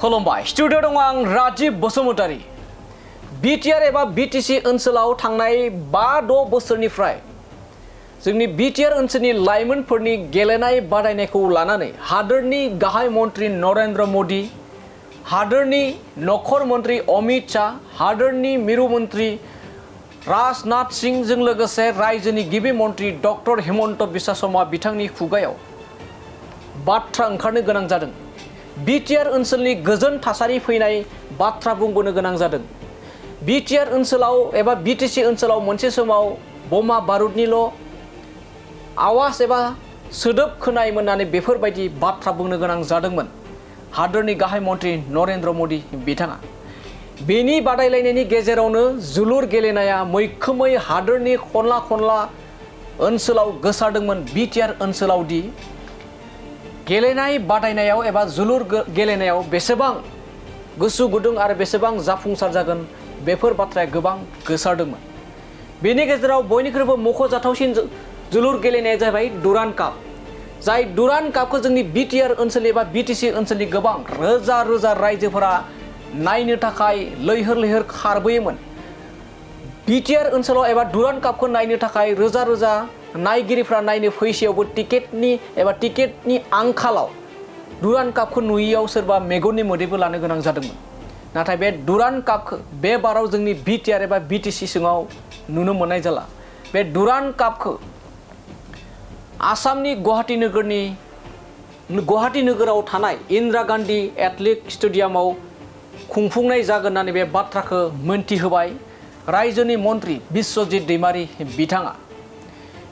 खुलुमबाय स्टुडिअ दङ आं राजिब बसुमतारी बिटिआर एबा बिटिसि ओनसोलाव थांनाय 5-6 बोसोरनिफ्राय जोंनि बिटिआर ओनसोलनि लाइमोनफोरनि गेलेनाय बादायनायखौ लानानै हादोरनि गाहाय मन्त्रि नरेन्द्र मोदी, हादोरनि नखर मन्त्रि अमित शाह, हादोरनि मिरु मन्त्रि राजनाथ सिंहजों लोगोसे रायजोनि गिबि मन्त्रि डक्टर हिमन्त बिश्व शर्मा बिथांनि खुगायाव बाथ्रा ओंखारनो गोनां जादों। बिटिआर ओनसोलनि गोजोन थासारि फैनाय बाथ्रा बुंबोनो गोनां जादों। बिटिआर ओनसोलाव एबा बिटिसि ओनसोलाव मोनसे समाव बमा बारुदनिल' आवाज एबा सोदोब खोनायोमोन होननानै बेफोरबायदि बाथ्रा बुंनो गोनां जादोंमोन हादोरनि गाहाय मन्त्रि नरेन्द्र मोदी बिथाङा। बेनि बादायलायनायनि गेजेरावनो जोलुर गेलेनाया मैखोमै हादोरनि खनला खनला ओनसोलाव गोसारदोंमोन। बिटिआर ओनसोलाव दि गेलेनाय बादायनायाव एबा जोलुर गेलेनायाव बेसेबां गोसो गुदुं आरो बेसेबां जाफुंसार जागोन बेफोर बाथ्राया गोबां गोसारदोंमोन। बेनि गेजेराव बयनिख्रुइबो मख'जाथावसिन जोलुर गेलेनाया जाहैबाय डुरान्ड काप। जाय डुरान्ड कापखौ जोंनि बिटिआर ओनसोल एबा बिटिसि ओनसोलनि गोबां रोजा रोजा रायजोफोरा नायनो थाखाय लैहोर लैहोर खारबोयोमोन। बिटिआर ओनसोलाव एबा डुरान्ड कापखौ नायनो थाखाय रोजा रोजा नायगिरिफ्रा नायनो फैसेयावबो टिकेटनि आंखालाव डुरान्ड कापखौ नुयैयाव सोरबा मेगननि मोदैबो लानो गोनां जादोंमोन। नाथाय बे डुरान्ड कापखौ बे बाराव जोंनि बिटिआर एबा बिटिसि सिङाव नुनो मोननाय जाला। बे डुरान्ड कापखौ आसामनि गुवाहाटी नोगोराव थानाय इन्दिरा गान्धी एथलेटिक स्टेडियामाव खुंफुंनाय जागोन होननानै बे बाथ्राखौ मोनथिहोबाय रायजोनि मन्त्रि बिश्वजित दैमारी बिथाङा।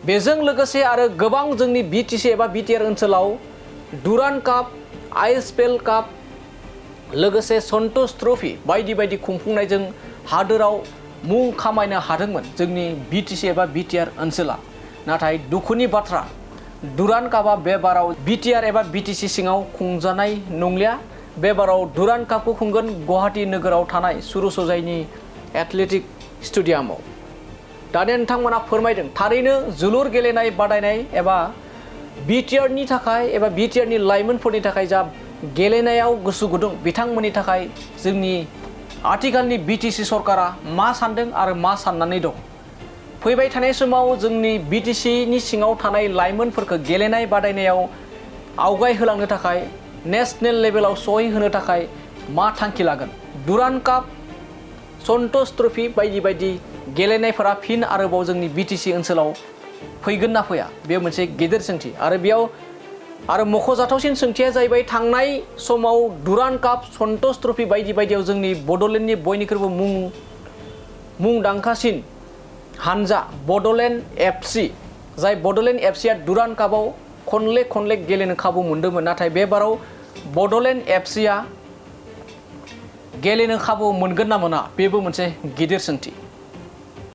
बेजों लोगोसे आरो गोबां जोंनि बिटिसि एबा बिटिआर ओनसोलाव डुरान्ड काप, आइएसएल काप लोगोसे सन्तोष ट्रफी बायदि बायदि खुंफुंनायजों हादोराव मुं खामायनो हादोंमोन जोंनि बिटिसि एबा बिटिआर ओनसोला। नाथाय दुखुनि बाथ्रा डुरान्ड कापआ बे बाराव बिटिआर एबा बिटिसि सिङाव खुंजानाय नंलिया। बे बाराव डुरान्ड कापखौ खुंगोन गुवाहाटी नोगोराव थानाय सुरुसजाइनि एथलेटिक स्टेडियामाव। दानिया नोंथांमोना फोरमायदों थारैनो जोलुर गेलेनाय बादायनाय एबा बिटिआरनि थाखाय एबा बिटिआरनि लाइमोनफोरनि थाखाय जा गेलेनायाव गोसो गुदुं बिथांमोननि थाखाय जोंनि आथिखालनि बिटिसि सरकारा मा सानदों आरो मा साननानै दं। फैबाय थानाय समाव जोंनि बिटिसिनि सिङाव थानाय लाइमोनफोरखौ गेलेनाय बादायनायाव आवगायहोलांनो थाखाय नेशनेल लेभेलाव सहैहोनो थाखाय मा थांखि लागोन। डुरान्ड काप, सन्तोष ट्रफी बायदि बायदि गेलेनायफोरा फिन आरोबाव जोंनि बिटिसि ओनसोलाव फैगोन ना फैया बे मोनसे गेदेर सोंथि। आरो बेयाव आरो मख'जाथावसिन सोंथिया जाहैबाय थांनाय समाव डुरान्ड काप, सन्तोष ट्रफी बायदि बायदियाव जोंनि बड'लेण्डनि बयनिख्रुइबो मुंदांखासिन हानजा बड'लेण्ड एफसि, जाय बड'लेण्ड एफसिया डुरान्ड कापआव खनले गेलेनो खाबु मोन्दोंमोन। नाथाय बे बाराव बड'लेण्ड एफसिया गेलेनो खाबु मोनगोन ना मोना बेबो मोनसे गिदिर सोंथि।